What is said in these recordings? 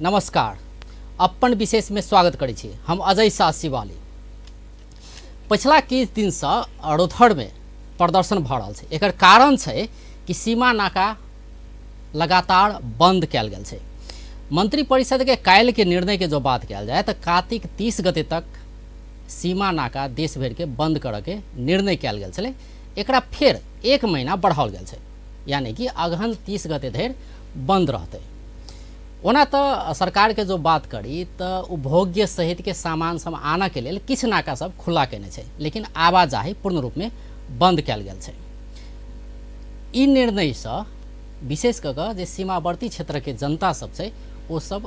नमस्कार। अपन विशेष में स्वागत करै छी। हम अजय शाह शिवाली। पछिला किछु दिनसँ रौतहटमे प्रदर्शन भऽ रहल छै। एकर कारण छै कि सीमा नाका लगातार बंद कयल गेल छै। मंत्रिपरिषद के काल्हि के निर्णय के जो बात कयल जाय तऽ कार्तिक 30 गते तक सीमा नाका देश भरि के बंद करऽ के निर्णय कयल गेल छलै। एकरा फेर 1 महीना बढ़ाओल गेल छै, यानी कि अगहन 30 गते धरि बंद रहतै। ओना तऽ सरकार के जो बात करी तऽ उपभोग्य सहित के सामान सब आनऽ के लेल किछु नाका सब खुला केने छै, लेकिन आवाजाही पूर्ण रूप में बंद कयल गेल छै। ई निर्णयसँ विशेष कऽ कऽ जे सीमावर्ती क्षेत्रके जनता सब छै ओ सब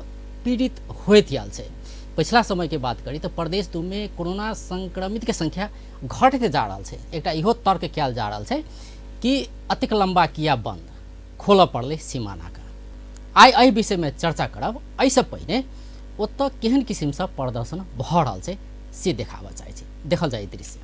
पीड़ित होइत आयल छै। पछिला समयके बात करी तऽ प्रदेश 2 में कोरोना संक्रमितके संख्या घटैत जा रहल छै। एकटा इहो तर्क कयल जा रहल छै कि अतेक लम्बा किया बंद खोलऽ पड़लै सीमा नाका। आइ एहि विषयमे चर्चा करब। एहिसँ पहिने ओतऽ केहन किसिमसँ प्रदर्शन भऽ रहल छै से देखाबऽ चाहै छी। देखल जाय ई दृश्य।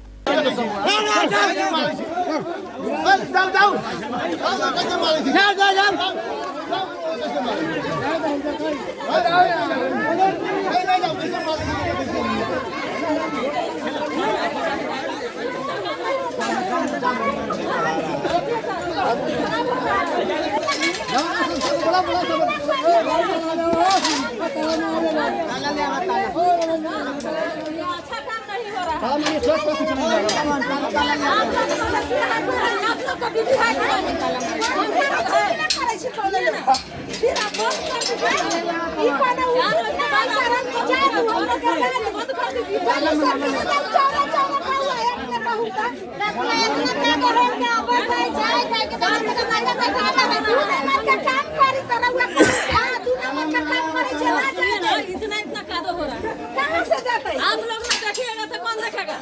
इतना इतना कादो हो रहा है। कहाँ से जाते? आप लोग ना देखिएगा तो कौन देखेगा?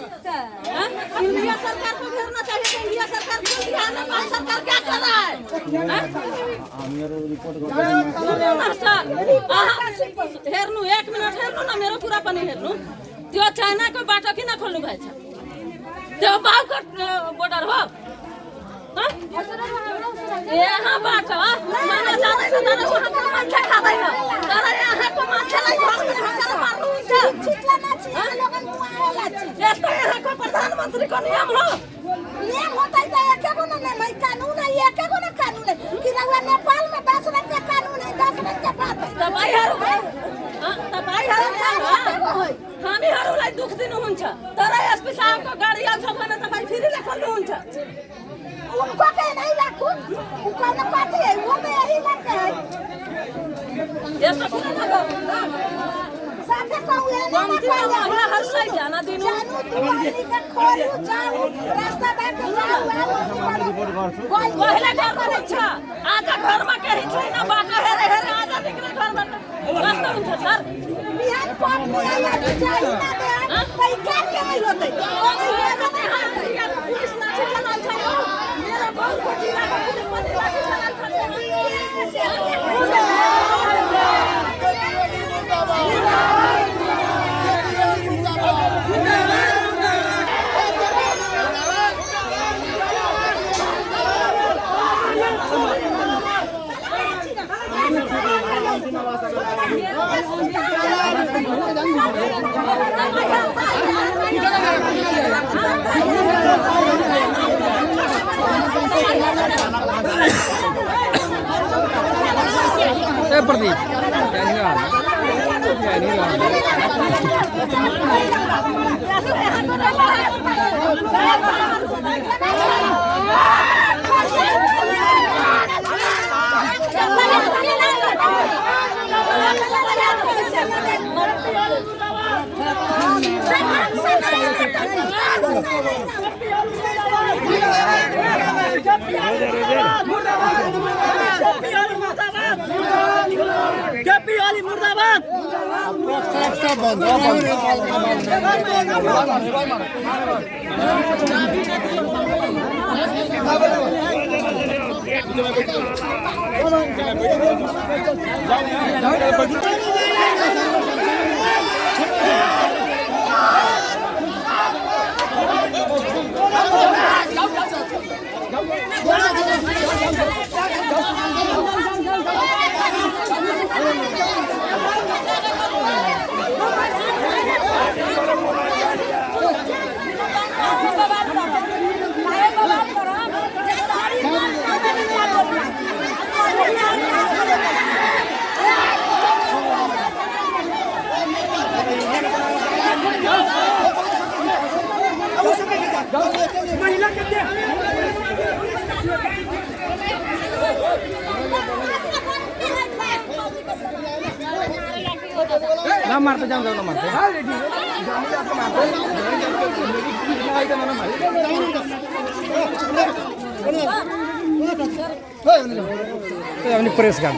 हाँ? इंडिया सरकार को घेरना चाहिए तो इंडिया सरकार क्यों बिहार नेपाल सरकार क्या कर रहा है? हाँ? सुन्नु न सर, अहाँ हेर्नु, एक मिनट हेर्नु न, मेरो कुरा पनि हेर्नु। त्यो चाइनाको बाटो किन खोल्नु भएछ? त्यो बाउको बोर्डर हो। हाँ? यहाँबाट माना जाँदैछ तर उहाँको मान्छे खाँदैन, तर यहाँको मान्छेलाई घरमा ढोकेर मार्नुहुन्छ। यस्तो यहाँको प्रधानमन्त्रीको नियम हो? नियम होता है तो एके गो ना नहीं कानून है, एके गो ना कानून है कि रउआ नेपाल में 10 रंग के कानून है, 10 रंग के बात है। तपाईँहरू हामीहरूलाई दुःख दिनुहुन्छ, तर एसपी साहबको गाडी आउँछ भने तपाईँ फेरि खोल्नुहुन्छ। उनको के नहीं रखू, उनको न कथी है, वो तो यही लग है। यस्तो किन नगर्नु? साथे कहू है ना। कम्तीमा महिलाहरूलाई ध्यान दिनु। जानू तू आदमी के खोलू जाऊ रास्ता बाटे जाऊ आऊ। पहिले गर्नुहुन्छ, आज घरमा केही छैन, बाटो हेरे हेरे आज निक्ले घरबाट। कस्तो हुन्छ सर? बिहान पप में आदमी जाई ना दे तई क्या के नहीं होते। पुलिस लाठी चलाउँछ हो। मेरो गाउँको जिल्लाको पुलिस पनि लाठी चलाउँछ। ए प्रदीप क्या नहीं रहा, क्या नहीं रहा। महिला के दे ना मारते जाओ ना मारते हां रेडी जाने आपको मारते अपनी प्रेस कर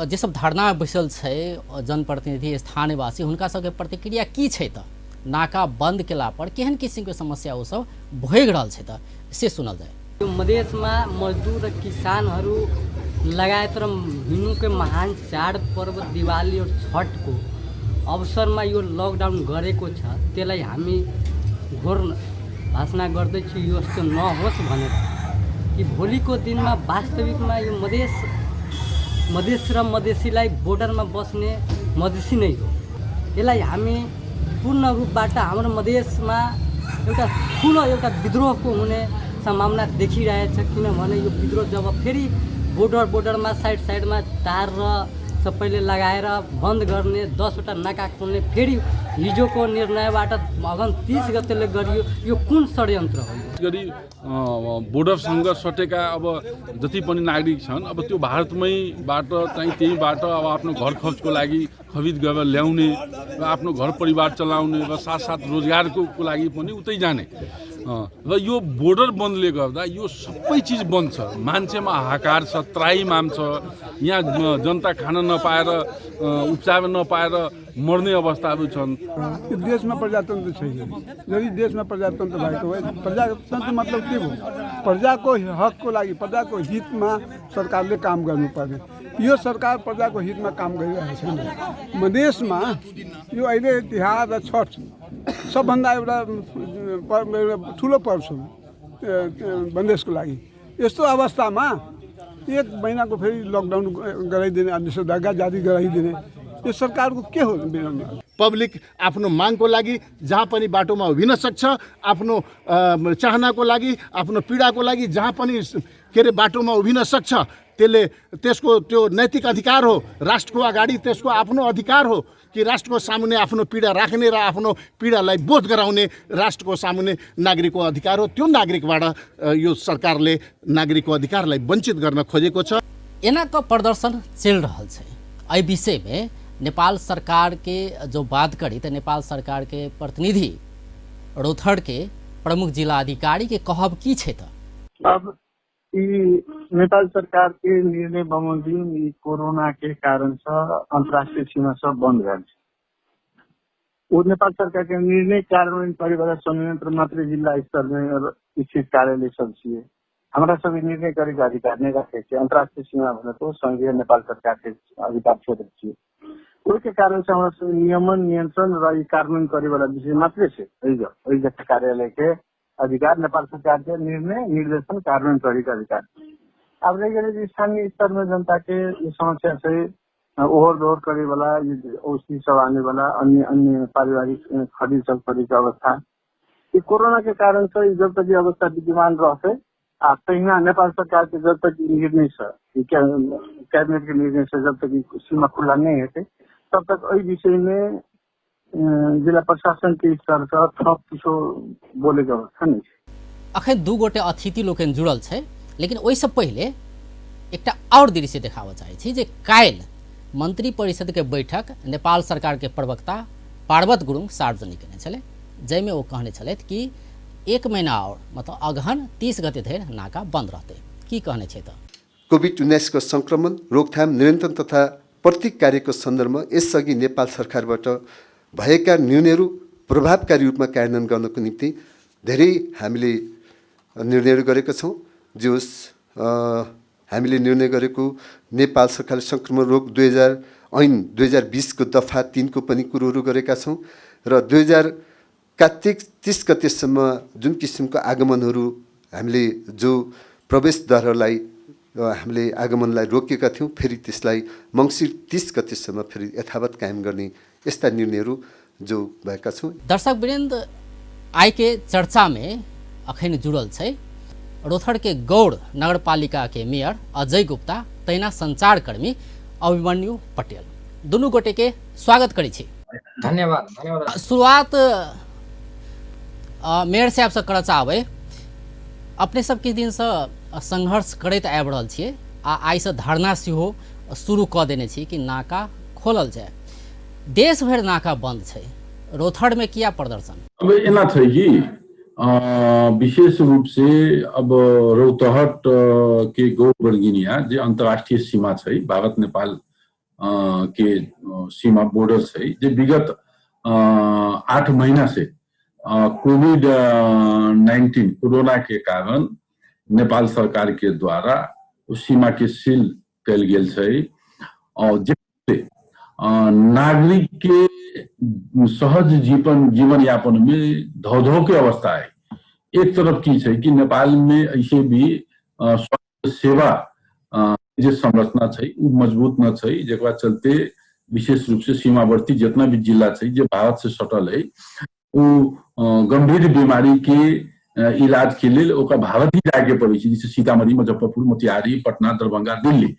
जे सब धरना बैसल छै जनप्रतिनिधि स्थानीयवासी हुनका सबके प्रतिक्रिया की छै त नाका बंद केला पर केहन किसिमके समस्या ओ सब भोगि रहल छै त से सुनल जाय। मधेशमा मजदूर र किसानहरू लगायत र हिन्दूको महान चाडपर्व दिवाली और छठको अवसरमा यो लकडाउन गरेको छ, त्यसलाई हामी घोर भाषणा गर्दैछु यो यस्तो नहोस् भनेर कि भोलिको दिनमा वास्तविकमा यो मधेस र मधेसीलाई बोर्डरमा बस्ने मधेसी नै हो। यसलाई हामी पूर्ण रूपबाट हाम्रो मधेसमा एउटा ठुलो एउटा विद्रोहको हुने सम्भावना देखिरहेछ। किनभने यो विद्रोह जब फेरि बोर्डरमा साइड साइडमा तार र सबैले लगाएर बन्द गर्ने 10वटा नाका खोल्ने फेरि हिजोको निर्णयबाट अघन 30 गतेले गरियो, यो कुन षड्यन्त्र हो? गरी बोर्डरसँग सटेका अब जति पनि नागरिक छन् अब त्यो भारतमैबाट चाहिँ त्यहीँबाट अब आफ्नो घर खर्चको लागि खरिद गरेर ल्याउने र आफ्नो घर परिवार चलाउने र साथसाथ रोजगारको लागि पनि उतै जाने र यो बोर्डर बन्दले गर्दा यो सबै चिज बन्द छ। मान्छेमा हाहाकार छ, त्राइमाम छ, यहाँ जनता खान नपाएर उपचार नपाएर मर्ने अवस्थाहरू छन्। यो देशमा प्रजातन्त्र छैन। यदि देशमा प्रजातन्त्र भएको भए प्रजातन्त्र मतलब के हो? प्रजाको हकको लागि, प्रजाको हितमा सरकारले काम गर्नुपर्ने। यो सरकार प्रजाको हितमा काम गरिरहेको छैन। मधेसमा यो अहिले तिहार र छठ सबभन्दा एउटा ठुलो पर्व छ मधेसको लागि। यस्तो अवस्थामा एक महिनाको फेरि लकडाउन गराइदिने, निषेधाज्ञा जारी गराइदिने यो सरकारको के हो? पब्लिक आफ्नो मागको लागि जहाँ पनि बाटोमा उभिन सक्छ, आफ्नो चाहनाको लागि, आफ्नो पीडाको लागि जहाँ पनि के अरे बाटोमा उभिन सक्छ, त्यसले त्यसको त्यो नैतिक अधिकार हो। राष्ट्रको अगाडि त्यसको आफ्नो अधिकार हो कि राष्ट्रको सामुन्ने आफ्नो पीडा राख्ने र आफ्नो पीडालाई बोध गराउने राष्ट्रको सामुन्ने नागरिकको अधिकार हो। त्यो नागरिकबाट यो सरकारले नागरिकको अधिकारलाई वञ्चित गर्न खोजेको छ। एना क प्रदर्शन चलि रहल छै। एहि विषयमे नेपाल सरकार के जो बात करी तो नेपाल सरकार के प्रतिनिधि रौतहट के प्रमुख जिला अधिकारी के कहब की छै त? अब नेपाल सरकार के निर्णय बमोजिम यी कोरोना के कारण से अंतर्राष्ट्रीय सीमा सब बंद भेल छै। ओ नेपाल सरकार के निर्णय कार्यान्वयन करे वाला संयंत्र मात्र जिला स्तर में स्थित कार्यालय सब छियै। हमरा सब निर्णय करे के अधिकार नहीं रखे छै। अंतर्राष्ट्रीय सीमा भनेको संघीय नेपाल सरकार के अधिकार क्षेत्र छियै। ओहि के कारण से हमरा सब नियमन नियंत्रण र ई कार्यान्वयन करे वाला विषय मात्रै छै। एहि कार्यालय के अधिकार नेपाल सरकार के निर्णय निर्देशन कार्यान्वयन करे के अधिकार। अब रहि गेलै स्थानीय स्तर में जनता के ई समस्या छै, ओहर दोहर करे वाला, औषधि सब आने वाला, अन्य अन्य पारिवारिक खरीद सब करे के अवस्था, ई कोरोना के कारण से जब तक अवस्था विद्यमान रहते आ तहिना नेपाल सरकार के जब तक निर्णय से कैबिनेट के निर्णय से जब तक सीमा खुला नहीं हेतै तब तक एहि विषय में जिला प्रशासन के स्तर से थप किछो बोले के अवस्था नहीं छै। अखन दू गोटे अतिथि लोकनि जुड़ल छै, लेकिन ओहिसँ पहिले एकटा और दृश्य देखाबऽ चाहै छी जे काल्हि मंत्री परिषद के बैठक नेपाल सरकार के प्रवक्ता पार्वत गुरुङ सार्वजनिक केने छलै। जाहिमे ओ कहने छलथि कि 1 महीना और मतलब अगहन 30 गते धरि नाका बंद रहतै। की कहने छै त कोभिड-19 को संक्रमण रोकथाम नियन्त्रण तथा प्रतिकार्यको सन्दर्भमा यसअघि नेपाल सरकारबाट भएका निर्णयहरू प्रभावकारी रूपमा कार्यान्वयन गर्नको निम्ति धेरै हामीले निर्णयहरू गरेका छौँ। जे होस् हामीले निर्णय गरेको नेपाल सरकारले संक्रमण रोग 2000 ऐन 2020 को दफा 3 को पनि कुरोहरू गरेका छौँ र 2000 कार्तिक 30 गतेसम्म जुन किसिमको आगमनहरू हामीले जो प्रवेशद्वारहरूलाई हामीले आगमनलाई रोकेका थियौँ, फेरि त्यसलाई मङ्सिर 30 गतेसम्म फेरि यथावत कायम गर्ने यस्ता निर्णयहरू जो भएका छौँ। दर्शकवृन्द, आइ के चर्चा में अखन जुड़ल छै रोथड़ के गौड़ नगरपालिका के मेयर अजय गुप्ता तहिना संचारकर्मी अभिमन्यु पटेल, दुनू गोटे के स्वागत करै छी। धन्यवाद धन्यवाद। शुरुआत मेयर साहब से करऽ चाहबै। अपने सब किछु दिनसँ संघर्ष करैत आबि रहल छियै आ आइसँ धरना सेहो शुरू कऽ देने छी कि नाका खोलल जाय। देश भरि नाका बंद छै, रोथड़ में किया प्रदर्शन? अब एना छै कि विशेष रूप से अब रौतहट के गौड़ बर्गिनिया जे अंतर्राष्ट्रीय सीमा छै, भारत नेपाल के सीमा बॉर्डर छै, जे विगत 8 महीना से कोविड-19 कोरोना के कारण नेपाल सरकार के द्वारा उस सीमा के सील कयल गेल छै और जे नागरिक के सहज जीवन यापन में धौ के अवस्था है। एक तरफ की छै कि नेपाल में ऐसे भी स्वास्थ्य सेवा जे संरचना छै उ मजबूत न छै, जेकरा चलते विशेष रूप से सीमावर्ती जितना भी जिला छै जे भारत से सटल है उ गंभीर बीमारी के इलाज के लेल ओकरा भारत ही जाके पड़ै छै, जैसे सीतामढ़ी, मुजफ्फरपुर, मोतिहारी, पटना, दरभंगा, दिल्ली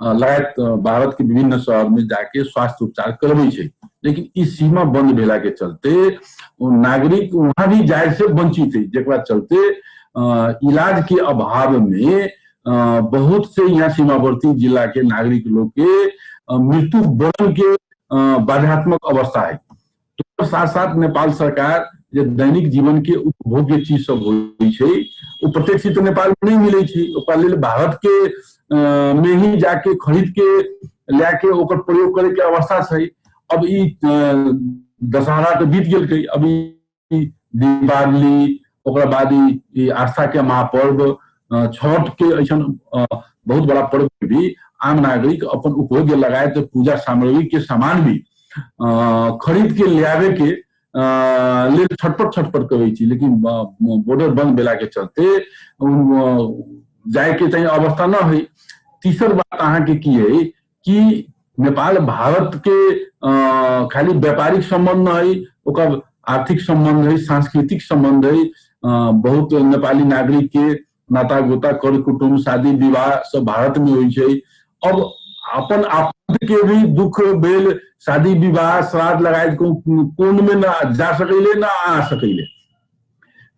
लगायत भारत के विभिन्न शहर में जाके स्वास्थ्य उपचार करबै छै। लेकिन ई सीमा बंद भेला के चलते नागरिक वहां भी जाए से वंचित है, जेकरा चलते इलाज के अभाव में बहुत से यहाँ सीमावर्ती जिला के नागरिक लोग के मृत्यु वरण के बाधात्मक अवस्था है। तो साथ साथ नेपाल सरकार जे दैनिक जीवन के उपभोग्य चीज सब होइ छै ओ प्रत्येक चीज तो नेपाल में नहीं मिलै छै, ओकरा लेल भारत के में ही जाके खरीद के लए ओकर प्रयोग करे के अवस्था छै। अब ई दशहरा तो बीत गेल, अब ई दीपावली, ओकरा बाद ई आस्था के महापर्व छठ के ऐसा बहुत बड़ा पर्व भी आम नागरिक अपन उपभोग्य लगायत पूजा सामग्री के सामान भी खरीद के लियावे के लेल छटपट छटपट करै छी, लेकिन बॉर्डर बंद भेला के चलते जाय के चाहिँ अवस्था न है। तीसर बात अहाँके की है कि नेपाल भारत के खाली व्यापारिक संबंध न है, ओकर आर्थिक संबंध है, सांस्कृतिक संबंध है। बहुत नेपाली नागरिक के नाता गोता कर कुटुम्ब शादी विवाह सब भारत में होइ छै। अब अपन आफन्त के भी दुख भेल, शादी विवाह श्राद्ध लगायत कोन में ना जा सकैले ना आ सकैले।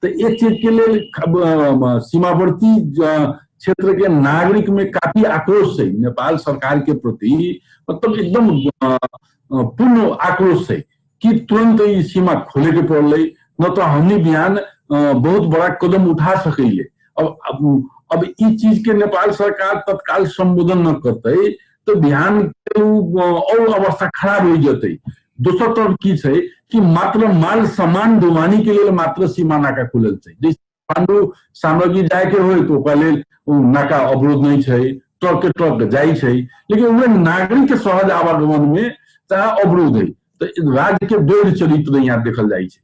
तो एक चीज के लेल सीमावर्ती क्षेत्र के नागरिक में काफी आक्रोश है नेपाल सरकार के प्रति, मतलब एकदम पूर्ण आक्रोश है कि तुरंत ई सीमा खोले के पड़लै, न तो हमनी बिहान बहुत बड़ा कदम उठा सकैले। अब ई चीज के नेपाल सरकार तत्काल संबोधन न करतै तो बिहान के और अवस्था खराब हो जतै। दोसर तरफ की छै कि मात्र माल सामान ढुवानी के लेल मात्र सीमा नाका खुलल छै, जैसे पांडु सामग्री जाय के होय तो ओकरा लेल नाका अवरोध नहीं छै, ट्रक के ट्रक जाइ छै, लेकिन वह नागरिक के सहज आवागमन में तहाँ अवरोध है। तो राज्य के दोहर चरित्र यहाँ देखल जाइ छै।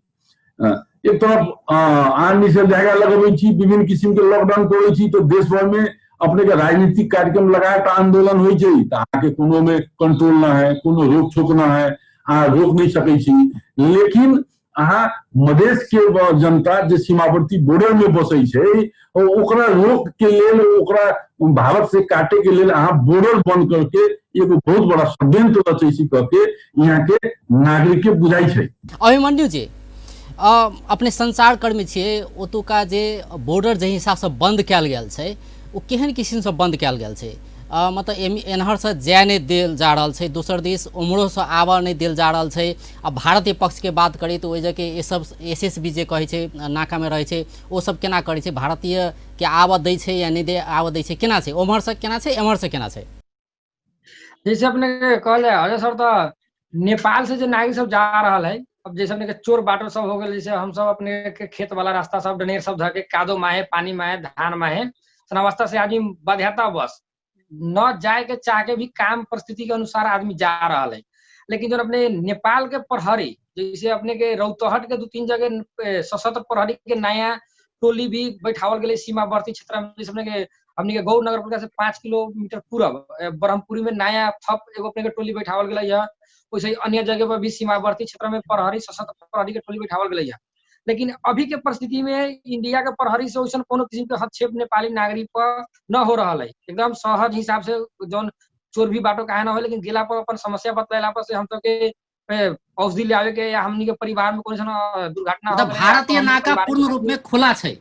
एक तरफ आन निषेधाज्ञा लगबै छी, विभिन्न किसिम के लॉकडाउन करै छी, तो देश भर में अपने के राजनीतिक कार्यक्रम लगायत आंदोलन होइ छै, तो अहाँके कोनो में कंट्रोल न है, कोनो रोक ठोक न है, अहाँ रोक नहीं सकै छी। लेकिन अहाँ मधेश के जनता जे सीमावर्ती बॉर्डर में बसै छै ओकरा रोक के लेल, ओकरा भारत से काटे के लेल अहाँ बॉर्डर बंद करके एगो बहुत बड़ा षड्यंत्र रचै छी कह के यहाँ के नागरिक के बुझाइ छै। अभिमन्यु जी, अपने संचारकर्मी छियै, ओतुका जे बॉर्डर जाहि हिसाबसँ बंद कयल गेल छै ओ केहन किसिमसँ बंद कयल गेल छै? मतलब एन्हरसँ जाय नहि देल जा रहल छै, दोसर दिस उम्हरोसँ आबऽ नहि देल जा रहल छै। आ भारतीय पक्षके बात करी तऽ ओहि जगह सब एसएसबी जे कहै छै नाकामे रहै छै, ओ सब केना करै छै, भारतीय के आबऽ दै छै या नहि दे आबऽ दै छै, केना छै, ओम्हरसँ केना छै एम्हरसँ केना छै? जैसे अपने के कहल जाय अजय सर, तऽ नेपाल से जे नागरिक सब जा रहल है, अब जैसे अपने के चोर बाटो सब हो गेल, जैसे हम सब अपने के खेत वाला रास्ता सब डनेर सब धके कादो माहे पानी माहे धान माहे अवस्था से आदमी बाध्यता बस न जाए के चाह के भी काम परिस्थिति के अनुसार आदमी जा रहा है। लेकिन जो अपने नेपाल के प्रहरी जैसे अपने के रौतहट के 2-3 जगह सशस्त्र प्रहरी के नया टोली भी बैठावल गेलै सीमावर्ती क्षेत्र में, जैसे अपने के हमनी के गौर नगर से 5 किलोमीटर पूरब ब्रह्मपुरी में नया थप एगो अपने के टोली बैठावल गेलै है। वैसे अन्य जगह पर भी सीमावर्ती क्षेत्र में प्रहरी सशस्त्र प्रहरी के टोली बैठावल गेलै है। लेकिन अभी के परिस्थिति में इंडिया के प्रहरी से वैसन कोनो किस्म के हस्तक्षेप नेपाली नागरिक पर न हो रहा है। एकदम सहज हिसाब से जौन चोर भी बाटो काहे न हो, लेकिन गेला पर अपन समस्या बतलाला पर से हम सब के औषधि लावे के या हमनी के परिवार में कोनो दुर्घटना हो, भारतीय नाका पूर्ण रूप में खुला छै।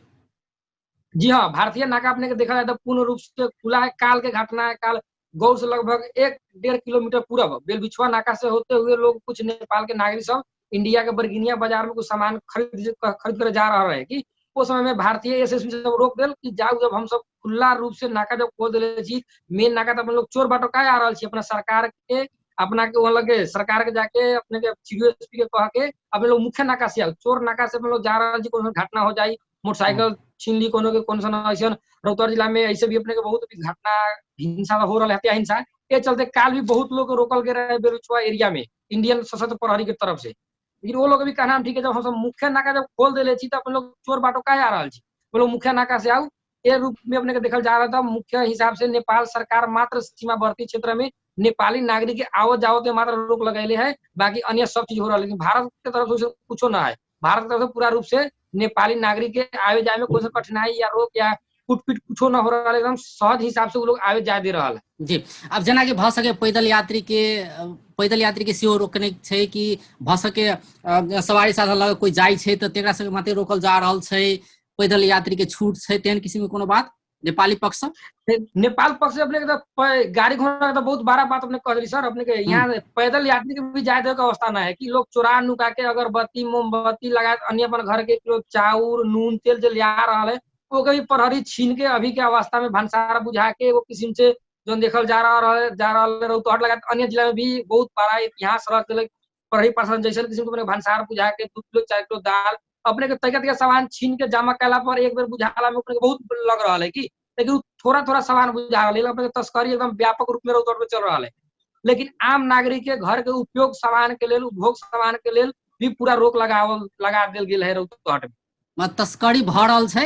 जी हाँ, भारतीय नाका अपने के देखा जाए तो पूर्ण रूप से खुला है। काल के घटना है, काल गौर से लगभग 1-1.5 किलोमीटर पूरब बेलबिछुआ नाका से होते हुए लोग कुछ नेपाल के नागरिक सब इंडिया के बरगिनिया बाजार में कुछ सामान खरीद खरीद कर जा रहा है कि उस समय में भारतीय एसएसबी सब रोक दिल कि जाओ, जब हम सब खुला रूप से नाका जब खोल दिले छी मेन नाका तो अपन लोग चोर बाटो का आ रहा छी, अपना सरकार के अपना के वहाँ लगे सरकार के जाके अपने के सीओएसपी के कह के अपने लोग मुख्य नाका से आओ, चोर नाका से अपने लोग जा रहा छी, कोनो घटना हो जाए मोटरसाइकिल छीन ली कोनो के कौन सा ऐसा रौतहट जिला में ऐसे भी अपने के बहुत भी घटना हिंसा हो रहा है, हत्या हिंसा के चलते काल भी बहुत लोग रोकल गए रहे बेलबिछुआ एरिया में इंडियन सशस्त्र प्रहरी के तरफ से। लेकिन वो लोग भी कहना ठीक है, जब हम सब मुख्य नाका जब खोल दिले छी तो अपन लोग चोर बाटो का आ रहा छी, वो लोग मुख्य नाका से आओ ये रूप में अपने के देखल जा रहा था। मुख्य हिसाब से नेपाल सरकार मात्र सीमावर्ती क्षेत्र में नेपाली नागरिक के आवत जावत में मात्र रोक लगैले है, बाकी अन्य सब चीज हो रहा है। लेकिन भारत के तरफ से कुछो ना है, भारत के तरफ से पूरा रूप से नेपाली नागरिक के आवे जाए में कोई कठिनाई या रोक या कुटपीट कुछो ना हो रहा है, एकदम सहज हिसाब से वो लोग आवे जाए दे रहा है। जी, अब जेना कि भऽ सके पैदल यात्री के सेहो रोकने छै कि भऽ सके सवारी साधन लग कोई जाइ छै तऽ तेकरा सबके मात्र रोकल जा रहल छै, पैदल यात्री के छूट छै, तेहन किसिम के कोनो बात नेपाली पक्ष से? नेपाल पक्ष से अपने के तो गाड़ी घोड़ा के बहुत बड़ा बात अपने कह दिली सर। अपने के यहाँ पैदल यात्री के भी जाए के अवस्था ना है कि लोग चोरा नुका के अगरबत्ती मोमबत्ती लगा अन्य अपन घर के चाउर नून तेल जो लिया रहा है वो कभी प्रहरी छीन के अभी के अवस्था में भंसार बुझा के वो किस्म से जो देखल जा रहा है रौतहट लगा अन्य जिला में भी बहुत बड़ा इतिहास रख दिल प्रहरी प्रशासन जैसे किस्म के भंसार बुझा के 2 किलो 4 किलो दाल अपने के तरीका तरीका सामान छीन के जमा कैला पर एक बेर बुझाला में अपने के बहुत लग रहा है कि, लेकिन थोड़ा थोड़ा सामान बुझा रहा है। अपने तस्करी एकदम व्यापक रूप में रौतहट में चल रहा है। लेकिन आम नागरिक के घर के उपयोग सामान के लेल उपभोग सामान के लेल भी पूरा रोक लगा देल गेल है रौतहट में। तस्करी भऽ रहल छै,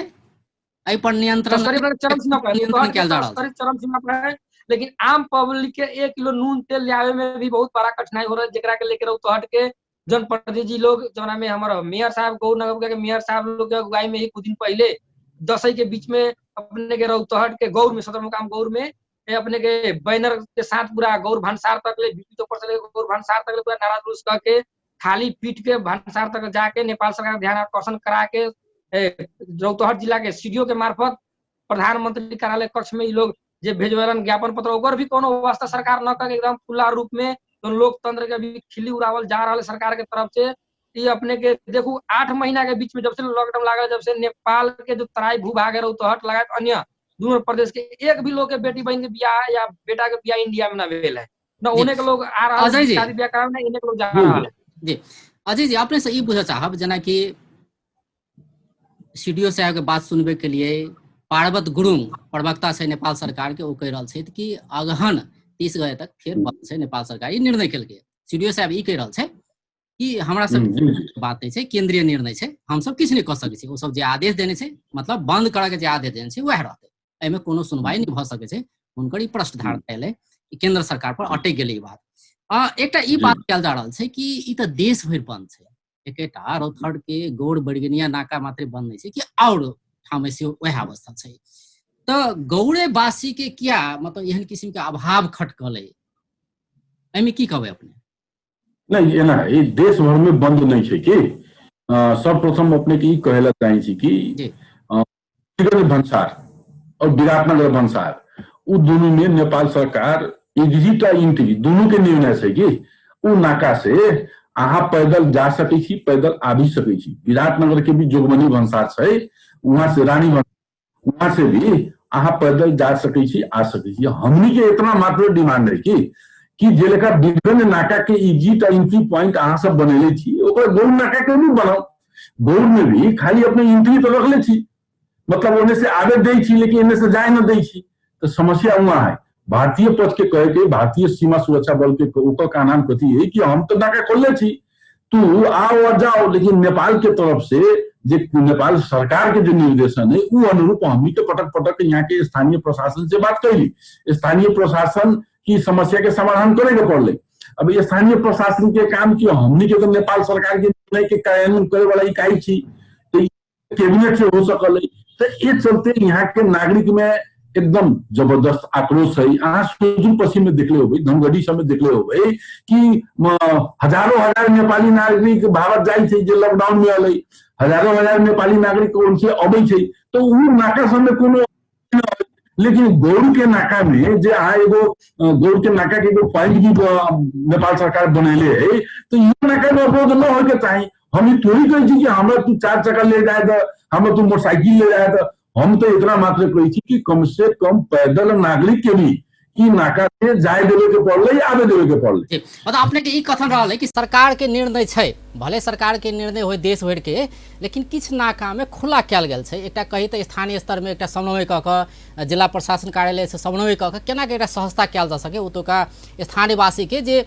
एहि पर नियंत्रण चरम सीमा पर चरम सीमा पर है। लेकिन आम पब्लिक के 1 किलो नून तेल लावे में भी बहुत बड़ा कठिनाई हो रहा है, जेकरा के लेकर रौतहट के जनप्रतिनिधि लोग जना में हमारा मेयर साहब गौर नगर के मेयर साहब लोग के अगुवाई में ही कुछ दिन पहले दसई के बीच में अपने के रौतहट के गौर में सदर मुकाम गौर में अपने के बैनर के साथ पूरा गौर भंसार तक ले बीपी चौपर से गौर भंसार तक ले पूरा नारा जुलूस करके खाली पीट के भंसार तक जाके नेपाल सरकार ध्यान आकर्षण करा के रौतहट जिला के सीडीओ के मार्फत प्रधानमंत्री कार्यालय कक्ष में लोग जे भेजवेलन ज्ञापन पत्र ओकर भी कोनो व्यवस्था सरकार न कर एकदम खुला रूप में तो लोकतंत्र के भी खिल्ली उड़ावल जा रहा है सरकार के तरफ से। ये अपने के देखू 8 महीना के बीच में जब से लॉकडाउन लागल, जब से नेपाल के जो तराई भूभाग है रौतहट लगायत अन्य दोनों प्रदेश के एक भी लोग के बेटी बहन के बियाह या बेटा के बियाह इंडिया में न भेल है, न उन्हें के लोग आ रहा है शादी बियाह करावे, न इन्हें के लोग जा रहा है। जी अजय जी, अपने से ई पूछऽ चाहब जेना कि सीडीओ साहब के बात सुनबे के लिए पार्वत गुरुङ प्रवक्ता छै नेपाल सरकार के, ओ कहि रहल छथि कि अगहन 30 गते तक फेर बंद छै नेपाल सरकार, ई निर्णय केलकै। सीडीओ साहब ई कहि रहल छै कि हमरा सब बात नहि छै, केंद्रीय निर्णय छै, हमसब किछु नहि कऽ सकै छी, ओ सब जे आदेश देने छै मतलब बंद करऽ के जे आदेश देने छै वएह रहतै, एहिमे कोनो सुनवाई नहि भऽ सकै छै। हुनकर ई प्रश्न धारणा एलै कि केंद्र सरकार पर अटकि गेलै ई बात। एकटा ई बात कयल जा रहल छै कि ई तऽ देश भरि बंद छै, एकेटा रौतहट के गौर बरगिनिया नाका मात्रे बंद नहि छै कि आओर ठाम सेहो वएह अवस्था छै। तऽ गौरेवासी के किया मतलब एहन किसिम के अभाव खटकलै, एहिमे की कहबै अपने? नहीं एना ई देश भर में बंद नहीं छै कि सर्वप्रथम अपने के ई कहै ला चाहै छी कि भंसार और विराटनगर भंसार उ दोनों में नेपाल सरकार एग्जिट आ एंट्री दोनों के निर्णय छै कि उ नाका से अहाँ पैदल जा सकै छी, पैदल आबि सकै छी। विराटनगर के भी जोगबनी भन्सार छै, वहां से रानी वहां से भी अहाँ पैदल जा सकै छी, आ सकै छी। हमनी के इतना मात्र डिमांड है कि जे लेखा विभिन्न नाका के एग्जिट आ एंट्री पॉइंट अहाँ सब बनेले छी, ओकरा गौर नाका के भी बनाउ। गौर में भी खाली अपने एंट्री तो रखले छी, मतलब ओने से आबे दै छी लेकिन एने से जाए न दै छी, तो समस्या वहां है। भारतीय पक्ष के कहे के भारतीय सीमा सुरक्षा बल के ओकर का नाम कथी है कि हम तो नाका खोलले छी, तू आओ और जाओ, लेकिन नेपाल के तरफ से जे नेपाल सरकार के जो निर्देशन है उ अनुरूप हमनी के पटक पटक यहाँ के स्थानीय प्रशासन से बात कैली, स्थानीय प्रशासन की समस्या के समाधान करे के पड़ले। अब स्थानीय प्रशासन के काम की हमनी के तो नेपाल सरकार के निर्णय के कार्यान्वयन करे वाला इकाई छी, तो कैबिनेट से हो सकल है। तो ये चलते यहाँ के नागरिक में एकदम जबरदस्त आक्रोश है। अहाँ सुदूर पश्चिम में देखले होबै, धनगढ़ी सब में देखले होबै कि हजारों हजार नेपाली नागरिक भारत जाइ छै जे लॉकडाउन में अलै, हजारों हजार नेपाली नागरिक उनसे अबै छै, तो उ नाका सब में कोनो, लेकिन गौर के नाका में जे अहाँ एगो गौर के नाका के एगो पॉइंट भी नेपाल सरकार बनेले है, तो यो नाका में अवरोध न होय के चाही। हम ई थोड़ी कहै छी कि हमरा तू चार चक्का ले जाए त, हमरा तू मोटरसाइकिल ले जाए त, हम तो इतना मात्र कहै छी कि कम से कम पैदल नागरिक के भी ई नाका से जाय देवे के पड़लै, आबे देवे के पड़लै। मतलब अपने के ई कथन रहल है कि सरकार के निर्णय छै, भले सरकार के निर्णय होय देश भरि के, लेकिन किछु नाका में खुला कयल गेल छै। एकटा कही तऽ स्थानीय स्तर में एकटा समन्वय कऽ कऽ जिला प्रशासन कार्यालय से समन्वय कऽ कऽ केना के एकटा सहजता कयल जा सके ओतुका स्थानीयवासी के जे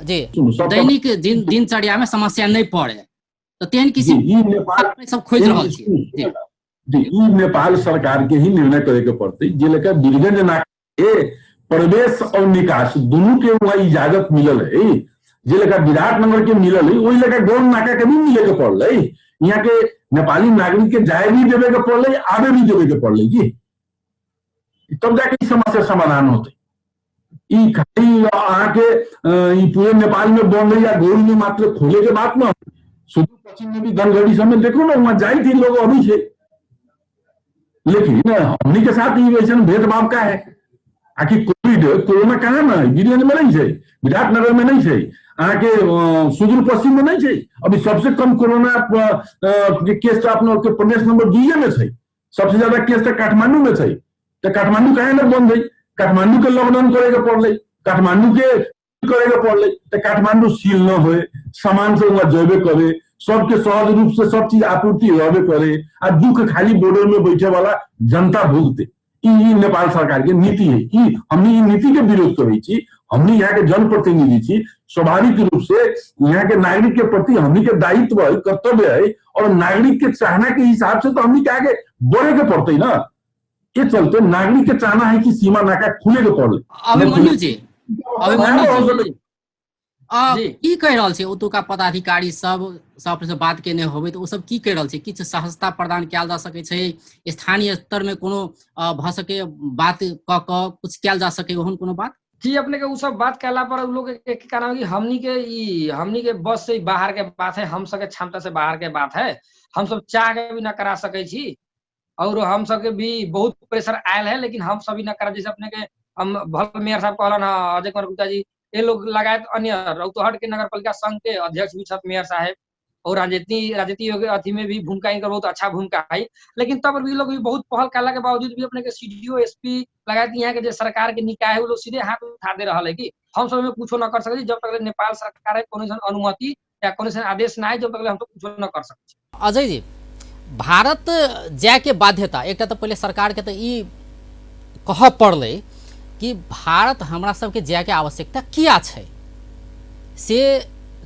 जे दैनिक दिनचर्या में समस्या नहि पड़े, तऽ तेहन किसी सब खोजि रहल छी। जी, नेपाल सरकार के ही निर्णय करे के पड़तै, जे लेकर बीरगंज नाका के प्रवेश और निकास दोनों के वहाँ इजाजत मिलल है, जे लेकर विराटनगर के मिलल है, वही लेकर गौर नाका के भी मिले के पड़लै। यहाँ के नेपाली नागरिक के जाए भी देवे के पड़लै, आबे भी देवे के पड़लै जी, तब जाके समस्या समाधान होते। ई खाली अहाँ के पूरे नेपाल में बंद है या गौर में मात्र खोले के बात न, सुदूर पश्चिम में भी धनगढ़ी सब में देखो ना, वहां जाए थी लोग अभी से, लेकिन हमनी के साथ वैसे भेदभाव का है। आखिर कोविड कोरोना कहाँ ना, वीरगंज में नहीं है, विराटनगर में नहीं है, अहाँ के सुदूर पश्चिम में नहीं है। अभी सबसे कम कोरोना के केस तो अपना के प्रदेश नंबर 2 में है, सबसे ज्यादा केस तो काठमांडू में है। तो काठमांडू काहे ना बंद है, काठमांडू के लॉकडाउन करे के पड़लै, काठमांडू के करे के पड़लै, तो काठमांडू सील न होए, सामान से वहां जेबे करे, सबके सहज रूप से सब चीज आपूर्ति रहबे करे, आ दुख खाली बॉर्डर में बैठे वाला जनता भुगते। ई नेपाल सरकार के नीति है। ई हमनी ई नीति के विरोध करै छी, हमनी यहाँ के जनप्रतिनिधि छी, स्वाभाविक रूप से यहाँ के नागरिक के प्रति हमनी के दायित्व है, कर्तव्य है, और नागरिक के चाहना के हिसाब से तो हमनी के आगे बढ़े के पड़ते ना। ये चलते नागरिक के चाहना है कि सीमा नाका खुले के पड़े। अभिमन्यु जी, अभिमन्यु जी की कहि रहल छै ओतुका पदाधिकारी सब से बात केने होबै तऽ ओ सब की कहि रहल छै? किछु सहजता प्रदान कयल जा सकै छै, स्थानीय स्तर में कोनो भऽ सके बात कऽ कऽ कुछ कयल जा सके, ओहन कोनो बात? जी, अपने के उ सब बात कहला पर उ लोग के कहना कि हमनी के बस से बाहर के बात है, हम सबके क्षमता से बाहर के बात है, हम सब चाह के भी न करा सकै छी, और हम सबके भी बहुत प्रेशर आयल है, लेकिन हम सब भी न करा। जैसे अपने के हम भल मेयर साहब कहलन अजय कुमार गुप्ता जी, ये लोग लगायत अन्य रौतहट के नगर पालिका संघ के अध्यक्ष भी छथि मेयर साहेब, और राजनीति अथी में भी भूमिका इनकर बहुत अच्छा भूमिका है, लेकिन तब भी लोग भी बहुत पहल कला के बावजूद भी अपने के सीडीओ एसपी लगायत यहाँ के जो सरकार के निकाय है वो लोग सीधे हाथ उठा दे रहा है कि हम सब में कुछो न कर सके जब तक नेपाल सरकार है कोनो अनुमति या कोनो आदेश ना आए, जब तक हम तो कुछो न कर सके। अजय जी, भारत जाए के बाध्यता एक तो पहले सरकार के तो ई कह पड़लै कि भारत हमरा सबके जाए के आवश्यकता किया छै, से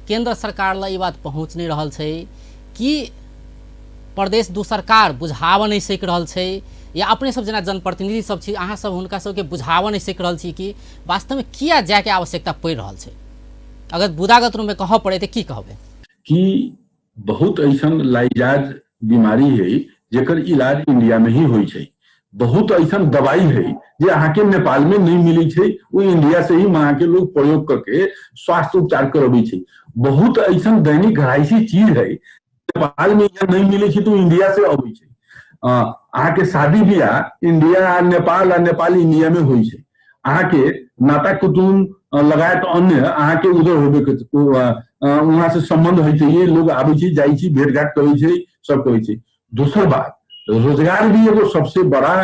केंद्र सरकार ला ई बात पहुँच नहीं रहल छै कि प्रदेश दू सरकार बुझाव नहीं सक रहल छै, या अपने सब जेना जनप्रतिनिधि सब छी अहाँ सब हुनका सबके बुझाव नहीं सक रहल छी कि वास्तव में किया जाए के आवश्यकता पड़ि रहल छै? अगर बुदागत रूप में कहऽ पड़े तो की कहबै? कि बहुत ऐसन लाइजाज बीमारी है जेकर इलाज इंडिया में ही होइ छै, बहुत ऐसन दवाई है जे अहाँके नेपाल में नहीं मिलै छै, वो इंडिया से ही वहां के लोग प्रयोग करके स्वास्थ्य उपचार करबै छै। बहुत ऐसन दैनिक घरायसी चीज है नेपाल में यहाँ नहीं मिलै छै तो इंडिया से अबै छै। अहाँके शादी बियाह इंडिया आ नेपाल आ नेपाल इंडिया में होइ छै। अहाँके नाता कुटुम लगायत अन्य अहाँके उधर होबे के वहां से संबंध होइ छै, ये लोग आबै छै जाइ छै भेंट घाट करै छै सब करै छै। दोसर बात रोजगार भी एगो सबसे बड़ा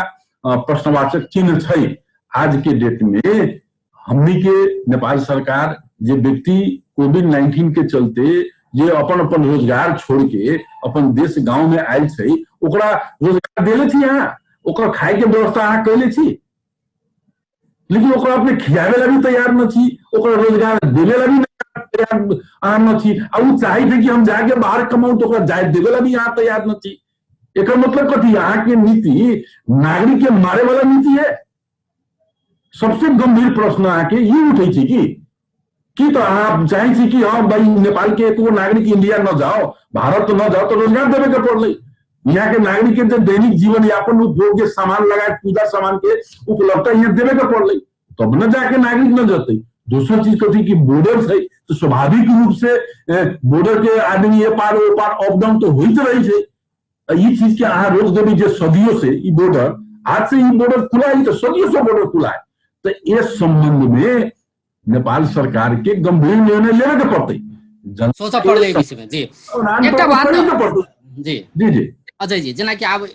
प्रश्नवाचक चिन्ह छै आज के डेट में। हमनी के नेपाल सरकार जे व्यक्ति कोविड-19 के चलते जे अपन अपन रोजगार छोड़ के अपन देश गांव में आयल छै ओकरा रोजगार देले छी अहाँ, ओकर खाय के व्यवस्था अहाँ कैले छी, लेकिन ओकरा अपने खियावे ला भी तैयार न छी, ओकरा रोजगार देवे ला भी तैयार अहाँ न छी, आ उ चाहै छै कि हम जाके बाहर कमाऊ तो ओकरा जाय देवे ला भी अहाँ तैयार न छी। एकर मतलब कथी? अहाँ के नीति नागरिक के मारे वाला नीति है। सबसे गंभीर प्रश्न अहाँके ई उठै छै कि तो अहाँ चाहै छी कि हाँ भाई नेपाल के एको नागरिक इंडिया न जाओ भारत न जाओ तो रोजगार देवे के पड़लै। यहाँ के नागरिक के दैनिक जीवन यापन उपभोग के सामान लगाए पूजा सामान के उपलब्धता यहाँ देवे के पड़लै तब न जाके नागरिक न जतै। दोसर चीज कथी कि बॉर्डर छै तो स्वाभाविक रूप से बॉर्डर के आदमी ए पार ओ पार अप डाउन तो होइत रहै छै। ई चीज के अहाँ रोक देबै जे सदियों से ई बॉर्डर, आज से ई बॉर्डर खुला है तो सदियों से बॉर्डर खुला है। तो इस संबंध में नेपाल सरकार के गंभीर निर्णय लेवे के पड़तै, सोचऽ पड़लै विषय में। जी एकटा बात जी जी जी अजय जी, जेना कि आब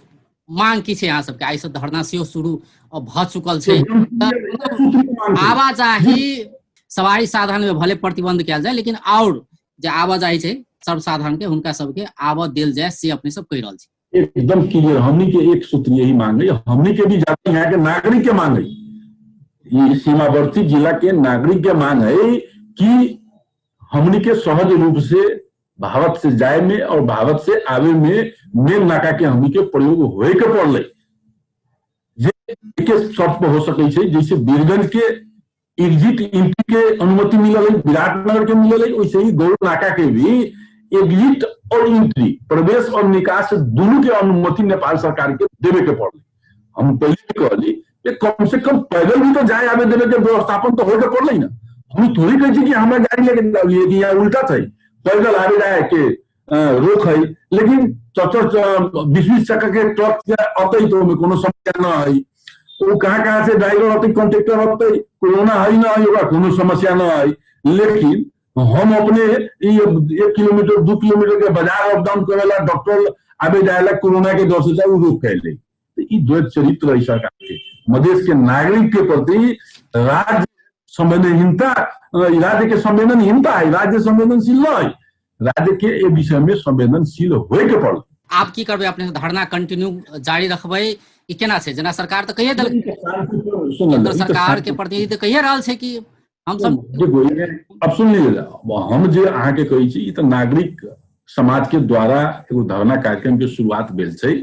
मांग की छै अहाँ सबके, आइ से धरना सेहो शुरू भऽ चुकल छै। आवाजाही सवारी साधन में भले प्रतिबंध कयल जाय लेकिन और जे आवाजाही छै सर्वसाधारण के हुनका सबके आबऽ देल जाय से अपने सब कहि रहल छी। एकदम क्लियर, हमनी के एक सूत्रीय ही मांग है, हमनी के भी जाते यहाँ के नागरिक के मांग है, ये सीमावर्ती जिला के नागरिक के मांग है कि हमनी के सहज रूप से भारत से जाए में और भारत से आवे में मेन नाका के हमनी के प्रयोग होए के पड़लै। जे के शर्त पर हो सकै छै, जैसे बीरगंज के एग्जिट एंट्री के अनुमति मिलल है, विराटनगर के मिलल है, वैसे ही गौर नाका के भी एग्जिट और एंट्री प्रवेश और निकास दोनों के अनुमति नेपाल सरकार के देवे के पड़लै। हम पहले कहली कम से कम पैदल भी तो जाए आवे देवे के व्यवस्थापन तो होके पड़लै ना। हम थोड़ी कहै छी कि हमरा गाड़ी लेके जालिए कि यहाँ उल्टा छै, पैदल आवे जाए के रोक है, लेकिन चौचर 20-20 चक्का के ट्रक से अतै तो ओमे कोनो समस्या न है। वो कहाँ कहाँ से ड्राइवर अतै कंडक्टर अतै कोरोना है न है ओकरा कोनो समस्या न है। लेकिन हम अपने 1 किलोमीटर 2 किलोमीटर के बाजार अप डाउन करेला डॉक्टर आवे जाएला कोरोना के डर से उ रोक कैले। ई द्वैत चरित्र है सरकार के, मधेश के नागरिक के प्रति राज्य संवेदनहीनता, राज्य के संवेदनहीनता है, राज्य संवेदनशील न है, राज्य के ए विषय में संवेदनशील होए के पड़ल। आप की करबै? अपने धरना कंटिन्यू जारी रखबै ई केना छै? जेना सरकार तऽ कहिए देलक, सरकार के प्रतिनिधि तऽ कहिए रहल छै कि हम सब देखो अब सुन लीजिए, हम जे अहाँके कहै छी ई तऽ नागरिक समाज के द्वारा एगो धरना कार्यक्रम के शुरुआत भेल छै।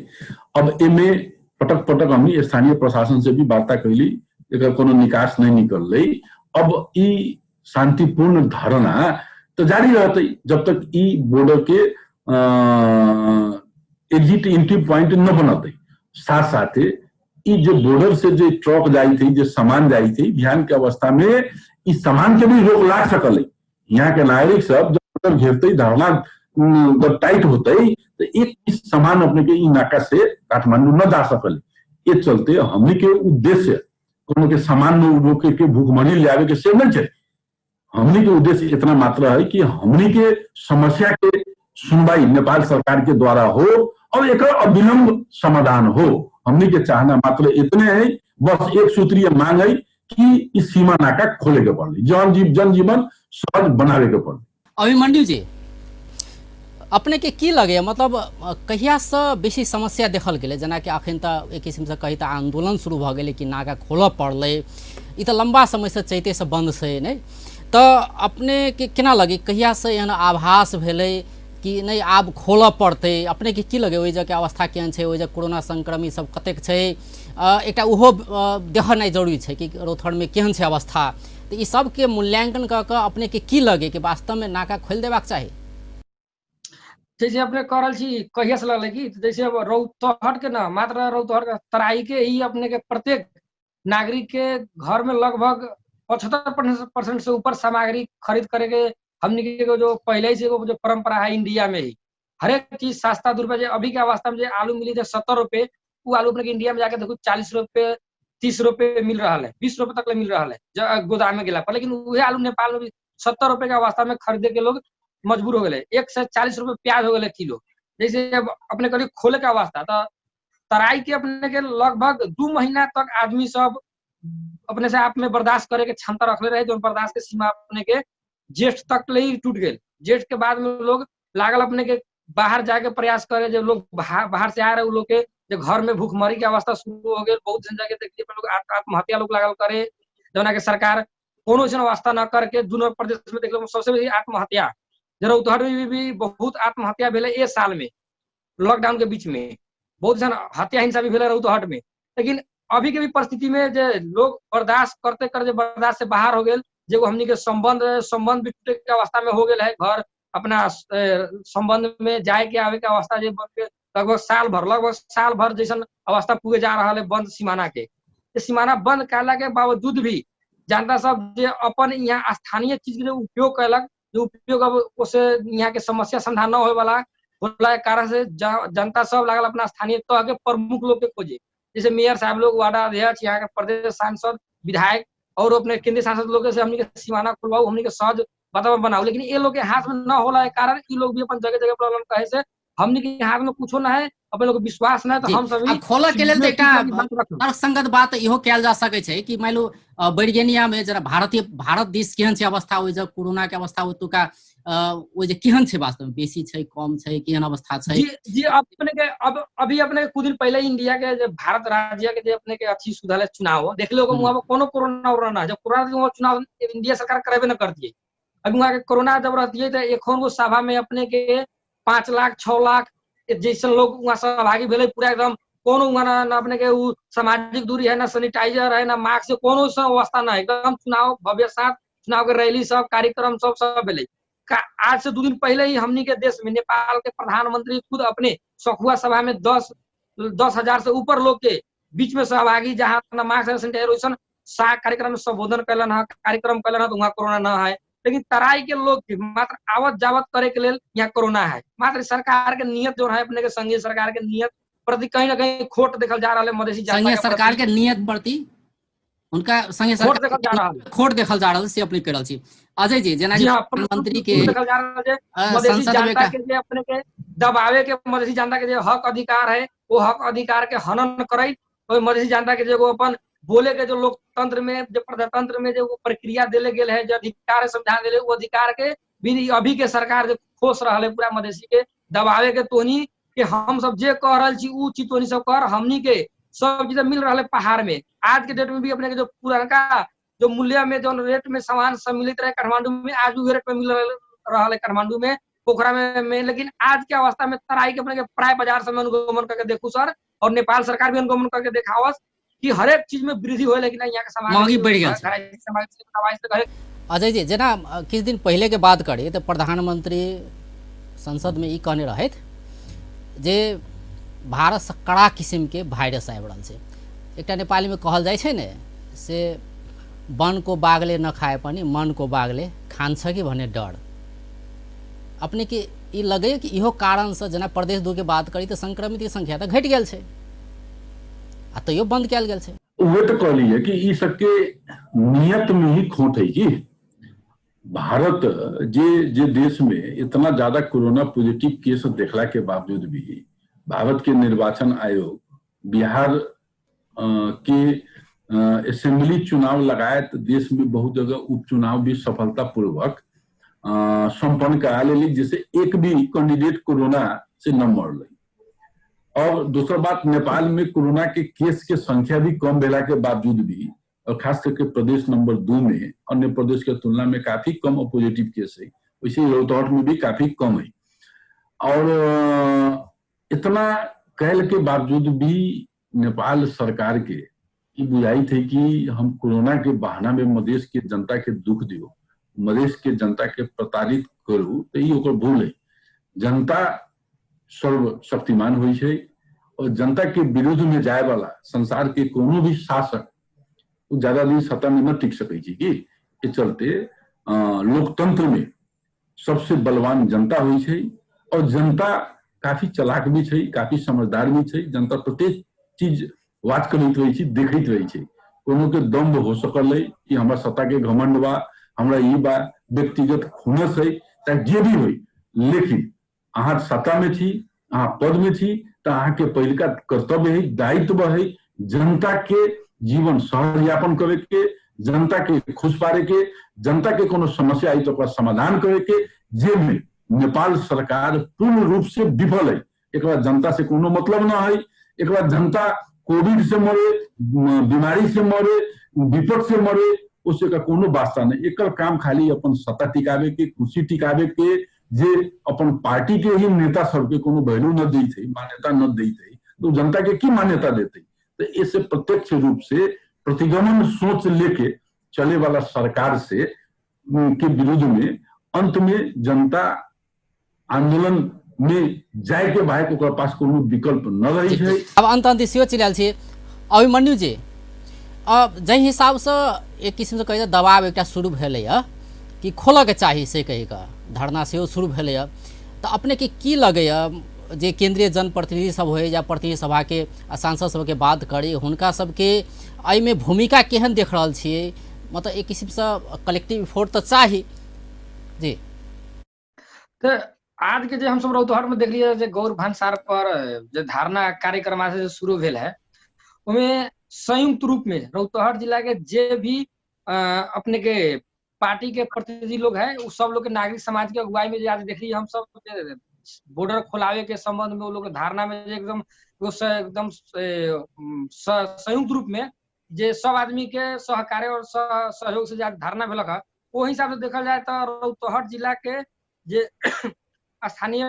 अब एमे पटक पटक हमनी स्थानीय प्रशासन से भी वार्ता कैली, एकर कोनो निकास नहीं निकललै। अब ई शांतिपूर्ण धरना तो जारी रहतै जब तक ई बॉर्डर के एग्जिट एंट्री पॉइंट न बनतै। साथ साथे ई जे बॉर्डर से जे ट्रक जाइ थे, जे सामान जाइ थे, बिहान के अवस्था में ई सामान के भी रोक लाग सकलै। यहाँ के नागरिक सब जब घेरते धरना जब टाइट होते तो एक सामान अपने के ई नाका से काठमांडू न जा सकल। ये चलते हमनी के उद्देश्य कोनो के सामान न रोके के भूखमरी लावे के से नहीं है। हमनी के उद्देश्य इतना मात्र है कि हमनी के समस्या के सुनवाई नेपाल सरकार के द्वारा हो और एक अविलंब समाधान हो। हमनी के चाहना मात्र इतने है, बस एक सूत्रीय मांग है कि इस सीमा नाका खोले के पड़े, जनजीवन सहज बनावे के पड़े। अभिमन्यु जी, अपने के की लगे, मतलब कहिया से बेसी समस्या देखल गेलै? जेनाकि अखन तऽ एक किसिमसँ कही तऽ आंदोलन शुरू भऽ गेलै कि नाका खोलऽ पड़लै, ई तऽ लम्बा समयसँ चैतेसँ बंद छै नहि, तऽ अपने के केना लगे कहिया से एहन आभास भेलै कि नहि आब खोलऽ पड़तै? अपने के की लगे ओहि जगहके अवस्था केहन छै, ओहि जगह कोरोना संक्रमित सब कतेक छै, एकटा ओहो देखनाइ जरूरी छै कि रौतहटमे केहन छै अवस्था। तऽ ई सबके मूल्यांकन कऽ कऽ अपने के की लगे कि वास्तवमे नाका खोलि देबाक चाही? जैसे अपने कह रहल छी कहिया से लगलै कि जैसे अब रौतहट के ना मात्र रौतहट के तराई के ही अपने के प्रत्येक नागरिक के घर में लगभग 75% से ऊपर सामग्री खरीद करे के हमनी के जो पहले से जो परंपरा है इंडिया में ही। हरेक चीज सस्ता 2 रुपया। जे अभी के अवस्था में जे आलू मिली है 70 रुपये, वो आलू अपने के इंडिया में जाके देखो 40 रुपये 30 रुपये मिल रहा है, 20 रुपये तक ले मिल रहा है गोदाम में गेला पर। लेकिन वह आलू नेपाल में भी 70 रुपये के अवस्था में खरीदे के लोग मजबूर हो गए। 140 रुपये प्याज हो गए किलो। जैसे अब अपने करीब खोले के अवस्था तो तराई के अपने के लगभग 2 महीना तक आदमी सब अपने से आप में बर्दाश्त करे के क्षमता रखले रहे, जो बर्दाश्त के सीमा अपने के जेठ तक ले ही टूट गए। जेठ के बाद में लोग लागल अपने के बाहर जाके प्रयास करे, जब लोग बाहर से आ रहे लोग के जब घर में भूखमरी के अवस्था शुरू हो गई। बहुत जन जाके देखिए लोग आत्महत्या लोग लागल करे, जौना के सरकार कोनो ऐसा अवस्था न करके दोनों प्रदेश में देख लो सबसे बेसी आत्महत्या रौतहट में भी बहुत आत्महत्या भेलै एक साल में लॉकडाउन के बीच में, बहुत जन हत्या हिंसा भी भेलै रौतहट में। लेकिन अभी के भी परिस्थिति में जे लोग बर्दाश्त करते करते बर्दाश्त से बाहर हो गए, जो हमनी के संबंध भी टूटे के अवस्था में हो गए है। घर अपना संबंध में जाए के आवे के अवस्था जे लगभग साल भर जैसन अवस्था पूरे जा रहा है बंद सीमाना के। सीमाना बंद कैला के बावजूद भी जनता सब जे अपन यहाँ स्थानीय चीज के उपयोग कैलक, जो उपयोग अब उसे यहाँ के समस्या समाधान न होए वाला होला के कारण से जनता सब लागल अपना स्थानीय तह के प्रमुख लोग के खोजे, जैसे मेयर साहब लोग, वार्ड अध्यक्ष, यहाँ के प्रदेश सांसद, विधायक और अपने केंद्रीय सांसद लोग से हमनी के सीमाना खुलवाऊ, हमनी के सहज वातावरण बनाऊ। लेकिन ये लोग के हाथ में न होला के कारण ये लोग भी अपन जगह जगह पर कहे से हमनी के हाथ में कुछो ना है, अपन लोग विश्वास ना है। तो हम सभी खोलऽ के लेल एकटा तर्कसंगत बात इहो कयल जा सकै छै कि मान लो बैरगेनिया में जरा भारत देश केहन छै अवस्था, ओहि जब कोरोना के अवस्था ओतुका ओहि जे केहन छै, वास्तव में बेसी छै कम छै केहन अवस्था छै? जी जी अपने के अब अभी अपने कुछ दिन पहले इंडिया के जे भारत राज्य के जे अपने के अच्छी सुधार चुनाव देख लो, वहां कोनो कोरोना उरोना जब कोरोना चुनाव इंडिया सरकार करेबे न करती। अभी वहां के कोरोना जब रहती है तो एखन सभा में अपने के 5 लाख 6 लाख जैसे लोग वहाँ सहभागी भेलै, पूरा एकदम कोनो वहाँ ना अपने के उ सामाजिक दूरी है, ना सैनिटाइजर है, ना मास्क, कोनो सब अवस्था ना, एकदम चुनाव भव्य साथ चुनाव के रैली सब कार्यक्रम सब सब भेलै। आज से 2 दिन पहले ही हमनी के देश में नेपाल के प्रधानमंत्री खुद अपने सखुआ सभा में 10,000 से ऊपर लोग के बीच में सहभागी, जहाँ ना मास्क सैनिटाइजर वैसन सा कार्यक्रम में संबोधन कैलन है, कार्यक्रम कैलन है, तो वहाँ कोरोना न है। लेकिन तराई के लोग मात्र आवत जावत करे के लिए यहाँ कोरोना है। मात्र सरकार के नियत जो है अपने के संघीय सरकार के नियत प्रति कहीं ना कहीं खोट देखल जा रहा है। मधेसी संघीय सरकार के नियत प्रति उनका संघीय सरकार खोट देखल जा रहा है से अपने कह रहल छी। अजय जी जेना प्रधानमंत्री के देखल जा रहा है मधेसी जनता के जे अपने के दबावे के मधेसी जनता के जो हक अधिकार है वो हक अधिकार के हनन करे, और मधेसी जनता के जो अपन बोले के जो लोकतंत्र में जो प्रजातंत्र में जो प्रक्रिया देले गेल है, जो अधिकार है संविधान देले, वो अधिकार के भी अभी के सरकार जो खोस रहा है पूरा मधेसी के दबावे के तोहनी के हम सब जे कह रहा छी उ चीज तोहनी सब कर, हमनी के सब चीज मिल रहा है पहाड़ में। आज के डेट में भी अपने के जो पुरानका जो मूल्य में जो रेट में सामान सब मिलते रहे काठमांडू में, आज भी रेट में मिल रहा है काठमांडू में, पोखरा में। लेकिन आज के अवस्था में तराई के अपने के प्राय बाजार सब में अनुगमन करके देखू सर, और नेपाल सरकार भी अनुगमन करके देखावस कि हरेक चीज में वृद्धि हो, लेकिन यहाँ के सामान महंगी बढ़ गया। अजय जी जेना किछु दिन पहले के बात करी तो प्रधानमंत्री संसद में ई कहने रहथि जे भारत से कड़ा किस्म के वायरस आबि रहल छै। एकटा नेपाली में कहल जाइ छै ने से वन को बाघले नखाए पनि मन को बाघले खान्छ कि भन्ने डर। अपने के ई लगैए कि इहो कारण से जेना प्रदेश 2 के बात करी तो संक्रमित के संख्या तो घटि गेल छै आ तैयो बंद कयल गेल छै। उहे तो कहलिए कि ई सबके नियत में ही खोट है कि भारत जे जे देश में इतना ज्यादा कोरोना पॉजिटिव केस देखला के बावजूद भी भारत के निर्वाचन आयोग बिहार के असेंबली चुनाव लगायत देश में बहुत जगह उपचुनाव भी सफलतापूर्वक संपन्न करा लेली, जिससे एक भी कैंडिडेट कोरोना से न मरल। और दूसरा बात, नेपाल में कोरोना के केस के संख्या भी कम भेला के बावजूद भी और खास करके प्रदेश नंबर 2 में अन्य प्रदेश के तुलना में काफी कम पॉजिटिव केस है, वैसे रौतहट में भी काफी कम है। और इतना कैल के बावजूद भी नेपाल सरकार के बुझाई थे कि हम कोरोना के बहाना में मधेश के जनता के दुख दियो, मधेश के जनता के प्रताड़ित करू, तो ये ओकर भूल है। जनता सर्वशक्तिमान होइ छै और जनता के विरुद्ध में जाए वाला संसार के कोनो भी शासक वो ज्यादा दिन सत्ता में न टिक सकै छै। कि ए चलते लोकतंत्र में सबसे बलवान जनता होइ छै और जनता काफी चलाक भी छै, काफी समझदार भी छै। जनता प्रत्येक चीज वाच करैत रहै छै, देखैत रहै छै। कोनो के दम्भ हो सकल है कि हमरा सत्ता के घमंड बा, हमरा ई बा, व्यक्तिगत खुनस है, चाहे जे भी होइ, लेकिन अहाँ सत्ता में छी, अहाँ पद में छी, तऽ अहाँके पहिलका कर्तव्य है, दायित्व है जनता के जीवन सहज यापन करे के, जनता के खुश पारे के, जनता के कोनो समस्या आई तो ओकरा समाधान करे के, जे में नेपाल सरकार पूर्ण रूप से विफल है। एक जनता से कोनो मतलब ना है। एक जनता कोविड से मरे, बीमारी से मरे, विपद से मरे, उससे का कोनो वास्ता नहीं। एकर काम खाली अपन सत्ता टिकावे के, कुर्सी टिकावे के, जे अपन पार्टी के ही नेता सबके कोनो वैल्यू न दैत है, मान्यता न दैत है, तो जनता के की मान्यता देते? तो इससे प्रत्यक्ष रूप से प्रतिगमन सोच लेके चले वाला सरकार से के विरुद्ध में अंत में जनता आंदोलन में जाए के भाई ओकरा पास कोनो विकल्प न रही है। अब अंत अंत सेहो चलि आयल छी। अभिमन्यु जी, अब जाहि हिसाबसँ एक किसिमसँ कही दबाव एकटा शुरू भेलैए कि खोलऽके चाही से कहि कऽ धरना सेहो शुरू भेलैए, तऽ अपनेके की लगैए जे केंद्रीय जनप्रतिनिधि सब होय या प्रतिनिधि सभाके आ सांसद सबके बात करी, हुनका सबके एहिमे भूमिका केहन देख रहल छियै? मतलब एक किसिमसँ कलेक्टिव इफोर्ट तऽ चाही। जी, तऽ आज के जे हम सब रौतहट में देखलिए जे गौर भंसार पर जे धारणा कार्यक्रम आज से शुरू भेल है, ओमे संयुक्त रूप में रौतहट जिला के जे भी अपने के पार्टी के प्रतिनिधि लोग है, उ सब लोग के नागरिक समाज के अगुवाई में जे आज देखलिए हम सब बॉर्डर खोलावे के संबंध में वो लोग धारणा में जे एकदम एकदम संयुक्त रूप में जे सब आदमी के सहकार्य और सहयोग से जे धारणा भेलक है, ओहि हिसाब से देखल जाए तो रौतहट जिला के जे स्थानीय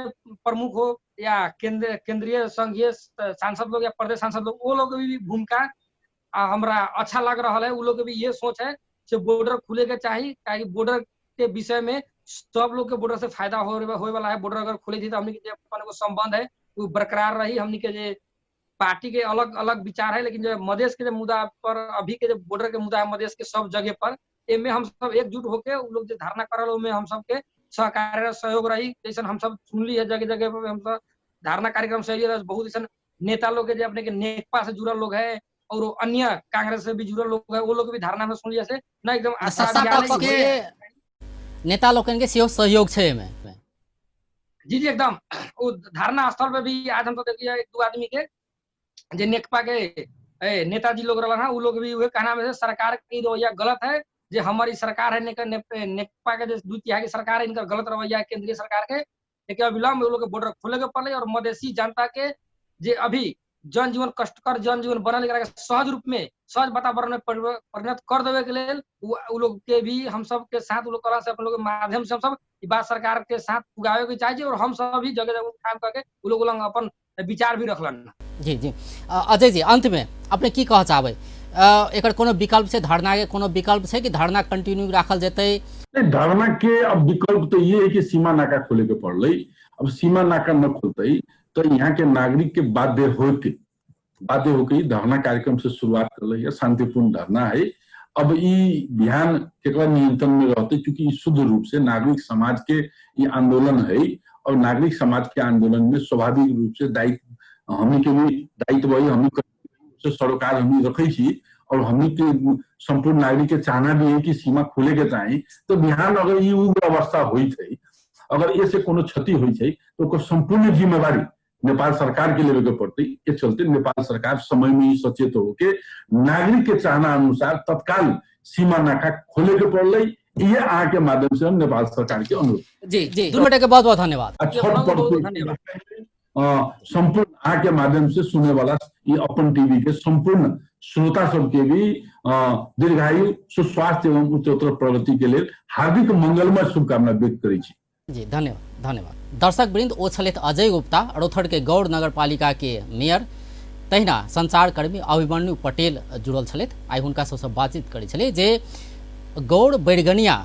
प्रमुख हो या केंद्रीय संघीय सांसद लोग या प्रदेश सांसद लोग, वो लोग भी भूमिका हमरा अच्छा लग रहा है। वो लोग के भी ये सोच है से बॉर्डर खुले के चाहिए, ताकि बॉर्डर के विषय में सब लोग के बॉर्डर से फायदा होए वाला है। बॉर्डर अगर खुले थी तो हमने के अपन को संबंध है वो बरकरार रही। हमने के जे पार्टी के अलग अलग विचार है, लेकिन जो मधेश के जो मुद्दा पर अभी के जो बॉर्डर के मुद्दा है मधेश के सब जगह पर, एमे हम सब एकजुट होके उ लोग जो धारणा करल ओमे हम सबके सहकार्य सहयोग रही। जैसे हम सब सुनली है जगह जगह पर हम सब धारणा कार्यक्रम से बहुत ऐसा नेता लोग के जो अपने के नेकपा से जुड़ल लोग है और अन्य कांग्रेस से भी जुड़ल लोग है, वो लोग भी धारणा में सुन से ना एकदम के नेता लोगन के सेहो सहयोग छै एमे। जी जी एकदम वो धारणा स्थल पे भी आज हम तो देखिए एक दो आदमी के जे नेकपा के नेताजी लोग रहलन है, उ लोग भी उहे कहना में सरकार के रवैया गलत है, जे हमारी सरकार है नेकपा के दू तिहाई के सरकार है, इनका गलत रवैया है केंद्रीय सरकार के, लेकिन अविलंब लोग के बॉर्डर खोले के पड़े और मधेसी जनता के जे अभी जनजीवन कष्टकर जनजीवन बनल एकरा के सहज रूप में सहज वातावरण में परिणत कर देवे के लेल उ लोग के भी हम सब के साथ उ लोग से अपन लोग के माध्यम से हम सब ई बात सरकार के साथ पुगावे के चाहे और हम सब भी जगह जगह काम करके उ लोग लंग अपन विचार भी रखलन। जी जी, अजय जी अंत में अपने की कह चाहबै, एकर कोनो विकल्प छै धरना के, कोनो विकल्प छै कि धरना कंटिन्यू राखल जेतै? नहीं, धरना के अब विकल्प तो ये है कि सीमा नाका खोले के पड़लै। अब सीमा नाका न खोलते तो यहाँ के नागरिक के बाध्य होके धरना कार्यक्रम से शुरुआत कर रही है, शांतिपूर्ण धरना है। अब ई बिहान केकरा नियंत्रण में रहते, क्योंकि शुद्ध रूप से नागरिक समाज के ये आंदोलन है और नागरिक समाज के आंदोलन में स्वाभाविक रूप से दायित्व हमनी के भी दायित्व है, हमनी से सरोकार हमनी रखे छी और हमनी के संपूर्ण नागरिक के चाहना भी है कि सीमा खोले के चाही। तो बिहान अगर ये उग्र अवस्था हुई है, अगर ऐसे कोनो क्षति हुई है तो संपूर्ण जिम्मेवारी नेपाल सरकार के लेवे के पड़ती। ये चलते नेपाल सरकार समय में ही सचेत होके नागरिक के चाहना अनुसार तत्काल सीमा नाका खोले के पड़लै। ये आ के माध्यम से हम नेपाल सरकार के अनुरोध। जी जी, दुनू गोटे के बहुत बहुत धन्यवाद। संपूर्ण आ के माध्यम से सुने वाला ये अपन टीवी के संपूर्ण श्रोता सबके भी दीर्घायु सुस्वास्थ्य एवं उच्चोत्तर प्रगति के लिए हार्दिक मंगलमय शुभकामना व्यक्त करै छी। जी धन्यवाद धन्यवाद। दर्शक वृंद, ओ छलथि अजय गुप्ता, रौतहट के गौर नगरपालिका के मेयर, तहिना संचारकर्मी अभिमन्यु पटेल जुड़ल छलथि। आइ हुनका सबसँ बातचीत करै छलै जे गौर बैरगनिया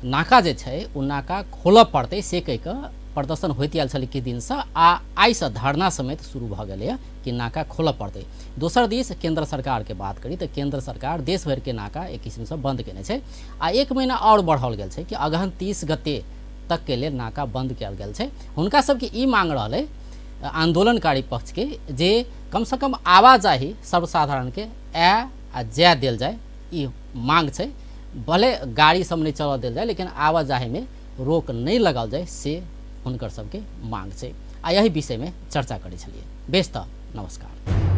नाका जे छै ओ नाका खोलऽ पड़तै से कहि कऽ प्रदर्शन होइत आयल छलै किछु दिनसँ, आ आइसँ धरना समेत शुरू भऽ गेलैए कि नाका खोलऽ पड़तै। दोसर दिस केंद्र सरकारके बात करी तऽ केंद्र सरकार देश भरिके नाका एक किसिमसँ बंद केने छै आ 1 महीना आओर बढ़ाओल गेल छै कि अगहन 30 गते तक के लेल नाका बंद कयल गेल छै। हुनका सबके ई मांग रहलै आंदोलनकारी पक्ष के जे कम से कम आवाजाही सर्वसाधारण के आ आ जाय देल जाय, ई मांग छै। भले गाड़ी सब नहीं चलऽ देल जाय लेकिन आवाजाही में रोक नहीं लगाओल जाय, से हुनकर सबके मांग छै। आ यही विषय में चर्चा करै छलियै। बेस तऽ नमस्कार।